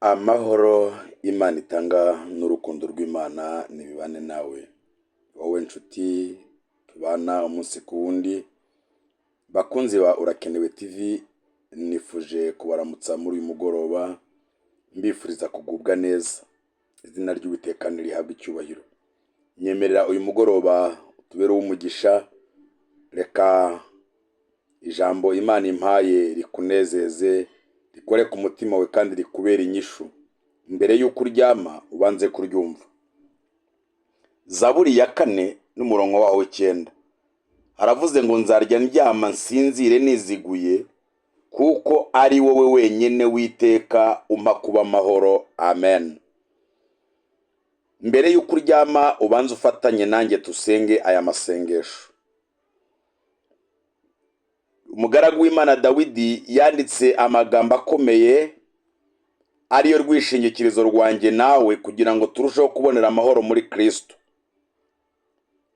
Amahoro Imana itanga n'urukundo rw'Imana nibibane nawe, wowe nshuti tubana umunsi ku wundi, bakunzi ba Urakenewe TV, nifuje kubaramutsa muri uyu mugoroba, mbifuriza kugubwa neza, izina ry'Uwiteka nirihabwe icyubahiro. Nyemerera uyu mugoroba utubere uw'umugisha, reka ijambo Imana impaye rikunezeze, rikore ku mutima wawe kandi rikubere inyishu. Mbere y'uko uryama ubanze kuryumva. Zaburi ya 4 n'umurongo waho w'9 haravuze ngo: "Nzarya ndyama nsinzire niziguye, kuko ari wowe wenyine witeka umpa kuba amahoro." Amen. Mbere y'uko uryama ubanze ufatanye nanjye tusenge aya masengesho. Umugaragu w'Imana Dawidi yanditse amagambo akomeye ariyo rwishingikirizo rwanjye nawe kugira ngo turusheho kubonera amahoro muri Kristo.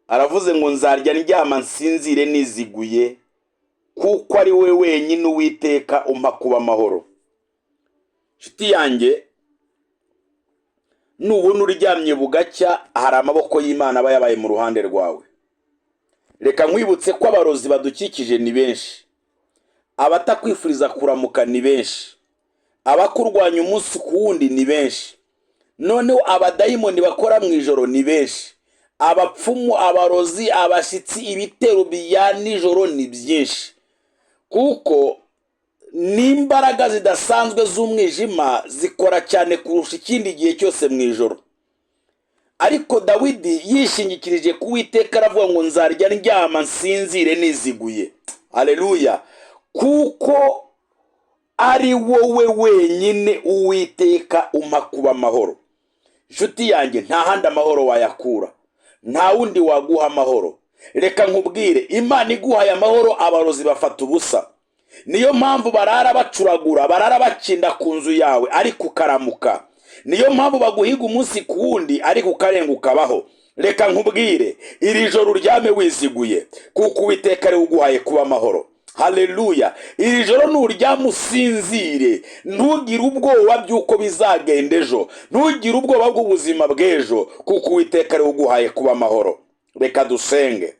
Aravuze ngo: "Nzarya ndyama nsinzire niziguye, kuko ari we wenyine Uwiteka umpa kuba amahoro." Nshuti yanjye, nubona uryamye bugacya, hari amaboko y'Imana aba yabaye mu ruhande rwawe. Reka nkwibutse ko abarozi badukikije ni benshi, abatakwifuriza kuramuka ni benshi, abakurwanya umunsi ku wundi ni benshi, noneho abadayimoni bakora mu ijoro ni benshi, abapfumu, abarozi, abashyitsi, ibitero bya nijoro ni byinshi, kuko n'imbaraga zidasanzwe z'umwijima zikora cyane kurusha ikindi gihe cyose mu ijoro. Ariko Dawidi yishingikirije ku Witeka, aravuga ngo: "Nzarya ndyama nsinzire niziguye, aleluya, kuko ari wowe wenyine Uwiteka umpa kuba amahoro." Inshuti yanjye, nta handi amahoro wayakura, nta wundi waguha amahoro. Reka nkubwire, Imana iguhaye amahoro, abarozi bafata ubusa. Niyo mpamvu barara bacuragura, barara bakinda ku nzu yawe, ariko ukaramuka. Niyo mpamvu baguhiga umunsi ku wundi, ariko ukarenga ukabaho. Reka nkubwire, iri joro uryame wiziguye, kuko Uwiteka ariwe uguhaye kuba amahoro. Haleluya! Iri joro nuryama usinzire, ntugire ubwoba by'uko bizagenda ejo, ntugire ubwoba bw'ubuzima bw'ejo, kuko Uwiteka ariwe uguhaye kuba amahoro. Reka dusenge.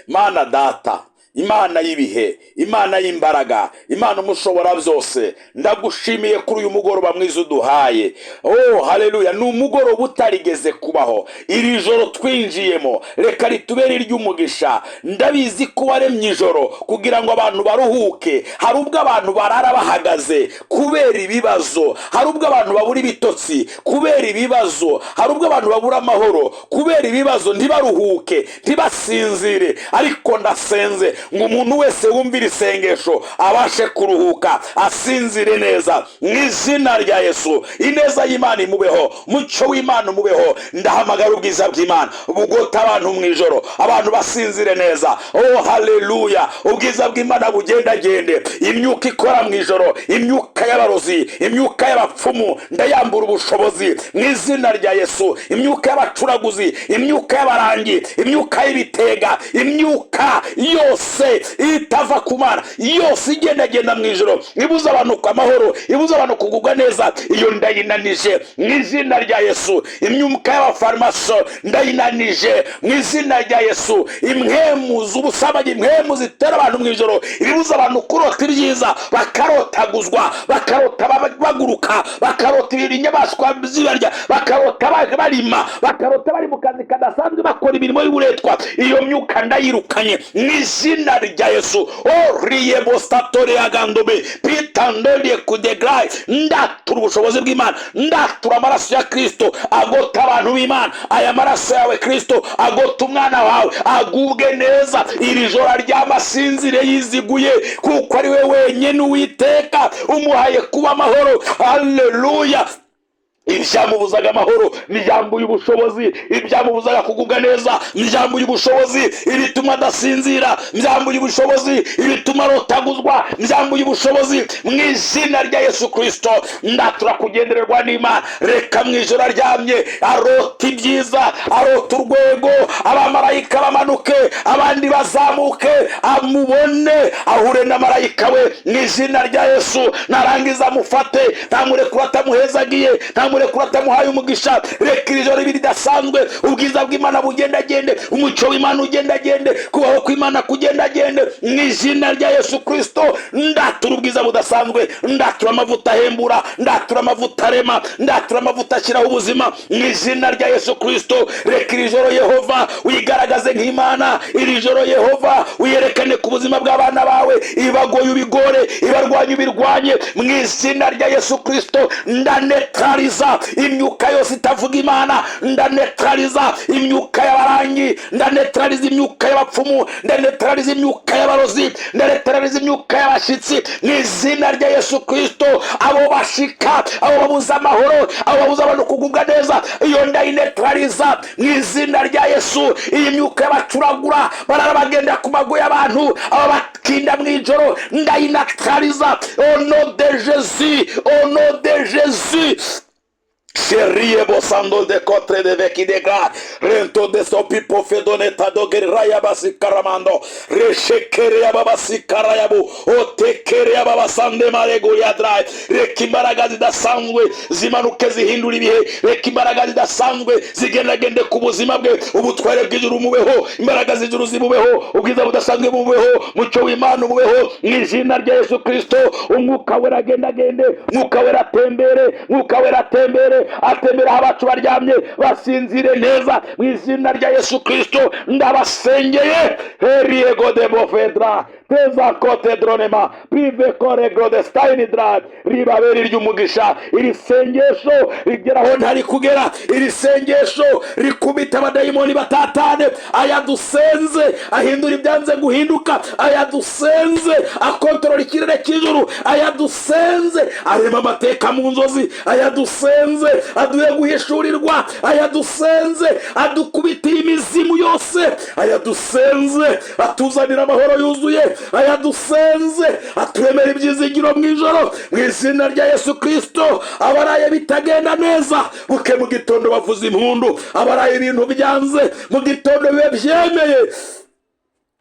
Mana Data, Imana y'ibihe, Imana y'imbaraga, Imana umushobora byose, ndagushimiye kuri uyu mugoroba mwiza uduhaye. Oh haleluya! Ni umugoroba utarigeze kubaho. Iri joro twinjiyemo, reka ritubere iry'umugisha. Ndabizi ko waremye ijoro kugira ngo abantu baruhuke. Hari ubwo abantu barara bahagaze kubera ibibazo, hari ubwo abantu babura ibitotsi kubera ibibazo, hari ubwo abantu babura amahoro kubera ibibazo, ntibaruhuke, ntibasinzire. Ariko ndasenze ngo umuntu wese wumvira isengesho abashe kuruhuka, asinzire neza mu izina rya Yesu. Ineza y'Imana imubeho, mucyo w'Imana umubeho. Ndahamagara ubwiza bw'Imana bugota abantu mu ijoro, abantu basinzire neza. Oh haleluya! Ubwiza bw'Imana bugendagende. Imyuka ikora mu ijoro, imyuka y'abarozi, imyuka y'abapfumu, ndayambura ubushobozi mu izina rya Yesu. Imyuka y'abacuraguzi, imyuka y'abarangi, imyuka y'ibitega, imyuka yose itava ku Mana yose igendagenda mu ijoro, ibuza abantu amahoro, ibuza abantu kugubwa neza, iyo ndayinanije mu izina rya Yesu. Imyuka y'abafarimaso ndayinanije mu izina rya Yesu. Impwemu z'ubusambanyi, impwemu zitera abantu mu ijoro, ibibuza abantu kurota ibyiza, bakarotaguzwa, bakarota baguruka, bakarota inyamaswa zibarya, bakarota barima, bakarota bari mu kazi kadasanzwe, bakora imirimo y'uburetwa, iyo myuka ndayirukanye mu izina rya Yesu. Oriye agandobe pitandoriye kudegrayi. Ndatura ubushobozi bw'Imana, ndatura amaraso ya Kristo agota abantu b'Imana. Aya maraso yawe Kristo agota umwana wawe agubwe neza. Iri joro aryama asinzire yiziguye, kuko ari we wenyine Uwiteka umuhaye kuba amahoro. Haleluya! Ibyamubuzaga amahoro mbyambuye ubushobozi, ibyamubuzaga kugubwa neza mbyambuye ubushobozi, ibituma adasinzira mbyambuye ubushobozi, ibituma arotaguzwa mbyambuye ubushobozi. Mu izina rya Yesu Kirisito, ndatura kugendererwa n'Imana. Reka mu ijoro aryamye arota ibyiza, arota urwego, abamarayika bamanuke, abandi bazamuke, amubone, ahure na marayika we mu izina rya Yesu. Narangiza amufate, ntamurekura atamuhezagiye, ntamurekura atamuhaye umugisha. Reka iri joro ribe ridasanzwe, ubwiza bw'Imana bugendagende, umucyo w'Imana ugendagende, kubaho kw'Imana kugendagende. Mu izina rya Yesu Kirisito, ndatura ubwiza budasanzwe, ndatura amavuta ahembura, ndatura amavuta arema, ndatura amavuta ashyiraho ubuzima. Mu izina rya Yesu Kirisito, reka iri joro Yehova wigaragaze nk'Imana, iri joro Yehova wiyerekane ku buzima bw'abana bawe, ibagoye ubigore, ibarwanye ubirwanye. Mu izina rya Yesu Kirisito, ndanetraliza imyuka yose itavuga Imana, ndanetraliza imyuka y'abarangi, ndanetraliza imyuka y'abapfumu, ndanetraliza imyuka y'abarozi, ndanetraliza imyuka y'abashyitsi. Mu izina rya Yesu Kirisito, abo bashika, abo babuza amahoro, abo babuza abantu kugubwa neza, iyo ndayinetraliza mu izina rya Yesu. Iyi myuka y'abacuragura barara bagenda ku mago y'abantu, abo bakinda mu ijoro, ndayinetraliza au nom de Jésus, au nom de Jésus. Sherie bosando de kotre de veki de gra rento de sopi pofedone tadogeri raya basi karamando reshekere ya babasi karayabu otekere ya babasande marego ya drai. Reka imbaraga zidasanzwe zimanuke zihindura ibihe, reka imbaraga zidasanzwe zigendagende ku buzima bwe, ubutware bw'ijuru mubeho, imbaraga z'ijuru zimubeho, ubwiza budasanzwe bumubeho, mucyo w'Imana umubeho. Mu izina rya Yesu Kristo, Umwuka Wera agendagende, Mwuka Wera atembere, Mwuka Wera atembere, atembere aho abacu baryamye, basinzire neza. Mu izina rya Yesu Kristo, ndabasengeye. Heriego de bofedra teza kote dronema prive kore grode stein drive, ribabere iry'umugisha. Iri sengesho rigeraho ntari kugera, iri sengesho rikubita abadayimoni batatane. Aya dusenze ahindura ibyanze guhinduka, aya dusenze akontorora ikirere cy'ijuru, aya dusenze arema amateka mu nzozi, aya dusenze aduhe guhishurirwa, aya dusenze adukubitira imizimu yose, aya dusenze atuzanira amahoro yuzuye, aya dusenze aturemera ibyizigiro mu ijoro. Mu izina rya Yesu Kirisito, abaraye bitagenda neza, buke mu gitondo bavuza impundu. Abaraye ibintu byanze, mu gitondo bibe byemeye,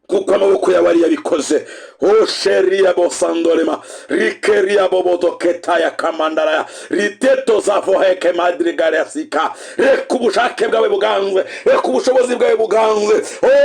kuko amaboko yawe ariyo yabikoze. Osheria bosandorema rikeria bobodoketaya kamandaraya riteto zavoheke madrigaresika. Reka ubushake bwawe buganze, reka ubushobozi bwawe buganze.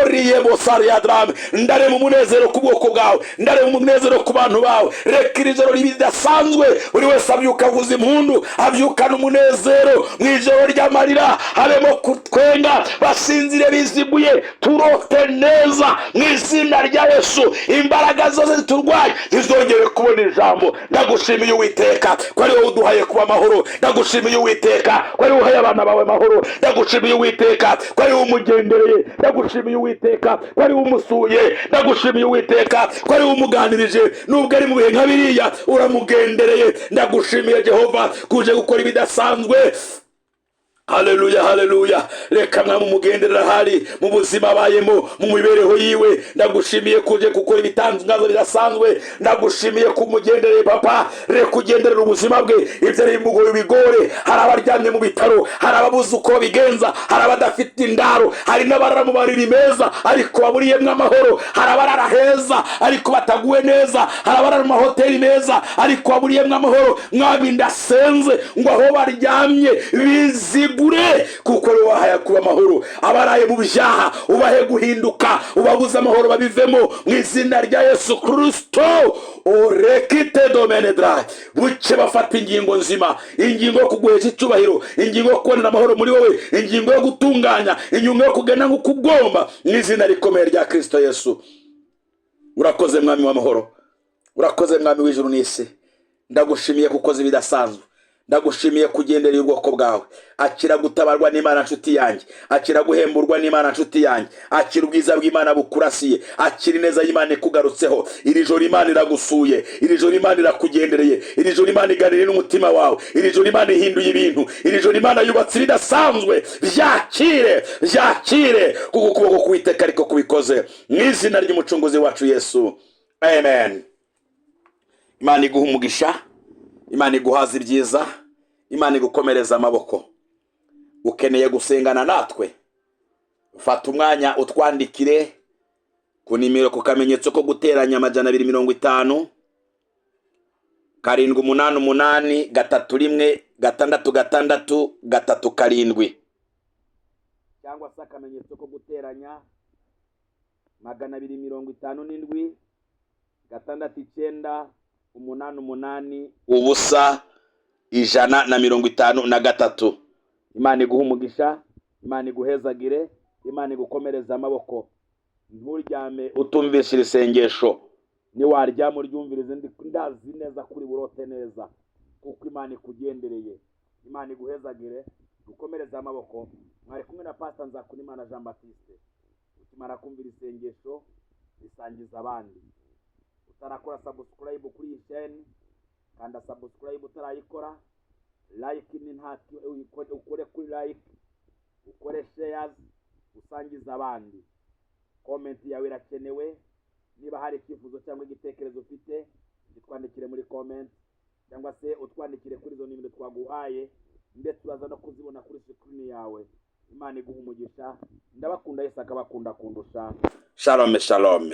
Oriye bosariadrame, ndarema umunezero ku bwoko bwawe, ndarema umunezero ku bantu bawe. Reka iri joro ribe ridasanzwe, buri wese abyuka avuza impundu, abyukana umunezero. Mu ijoro ry'amarira habemo kutwenga, basinzire biziguye, turote neza. Mu izina rya Yesu, imbaraga zose ziturwaye ntizongere kubona ijambo. Ndagushimiye Uwiteka ko ari wowe uduhaye kuba amahoro. Ndagushimiye Uwiteka ko ari wowe uhaye abana bawe amahoro. Ndagushimiye Uwiteka ko ari wowe umugendereye. Ndagushimiye Uwiteka ko ari wowe umusuye. Ndagushimiye Uwiteka ko ari wowe umuganirije, nubwo ari mu bihe nka biriya uramugendereye. Ndagushimiye Jehova kuje gukora ibidasanzwe. Haleluya, haleluya. Reka mwami umugenderera ahari mu buzima abayemo, mu mibereho yiwe. Ndagushimiye kuje gukora ibitangazo bidasanzwe. Ndagushimiye kumugendereye papa. Reka ugenderera ubuzima bwe, ibyo ari bimugoye bigore. Hari abaryamye mu bitaro, hari ababuze uko babigenza, hari abadafite indaro, hari n'abarara mu mariri meza ariko baburiyemo amahoro, hari abarara heza ariko bataguwe neza, hari abarara mu mahoteli meza ariko baburiyemo amahoro. Mwami, ndasenze ngo aho baryamye bizigure, kuko ari wowe wahaye kuba amahoro. Abaraye mu byaha ubahe guhinduka, ubabuze amahoro babivemo mu izina rya Yesu Kirisito. Orekite domene dra buke bafata ingingo nzima, ingingo yo kuguhesha icyubahiro, ingingo yo kubonera amahoro muri wowe, ingingo yo gutunganya, ingingo yo kugenda nk'uko ugomba, mu izina rikomeye rya Kirisito Yesu. Urakoze Mwami w'amahoro, urakoze Mwami w'ijuru n'isi. Ndagushimiye kuko uzi ibidasanzwe. Ndagushimiye kugenderera ubwoko bwawe. Akira gutabarwa n'Imana, nshuti yanjye. Akira guhemburwa n'Imana, nshuti yanjye. Akira ubwiza bw'Imana bukurasiye. Akira ineza y'Imana ikugarutseho. Iri joro Imana iragusuye, iri joro Imana irakugendereye, iri joro Imana iganiriye n'umutima wawe, iri joro Imana ihinduye ibintu, iri joro Imana yubatse ibidasanzwe. Byakire, byakire, kuko ukuboko k'Uwiteka ariko kubikoze, mu izina ry'Umucunguzi wacu Yesu, amen. Imana iguha umugisha, Imana iguhaza ibyiza, Imana igukomereza amaboko. Ukeneye gusengana natwe, fata umwanya utwandikire ku nimero, ku kamenyetso ko guteranya 250 788 31 6 6 3 7, cyangwa se akamenyetso ko guteranya 257 6 9 8 8 0 153. Imana iguha umugisha, Imana iguhezagire, Imana igukomereze amaboko. Nturyame utumvishe iri sengesho. Niwaryama uryumvirize, ndazi neza kuri burote neza, kuko Imana ikugendereye. Imana iguhezagire, gukomereze amaboko. Mwari kumwe na Pasita Nzakunimana Jean Baptiste. Ukimara kumvira isengesho, risangiza abandi. Utarakora subscribe kuri iyi chaîne, kanda subscribe. Utarayikora like, ni nta ukore kuri like, ukore shares, usangize abandi. Comment yawe irakenewe. Niba hari icyifuzo cyangwa igitekerezo ufite, gitwandikire muri comment, cyangwa se utwandikire kuri izo nimero twaguhaye, ndetse uraza no kuzibona kuri screen yawe. Imana iguha umugisha. Ndabakunda, Yesu akabakunda kundusha. Shalom, shalom.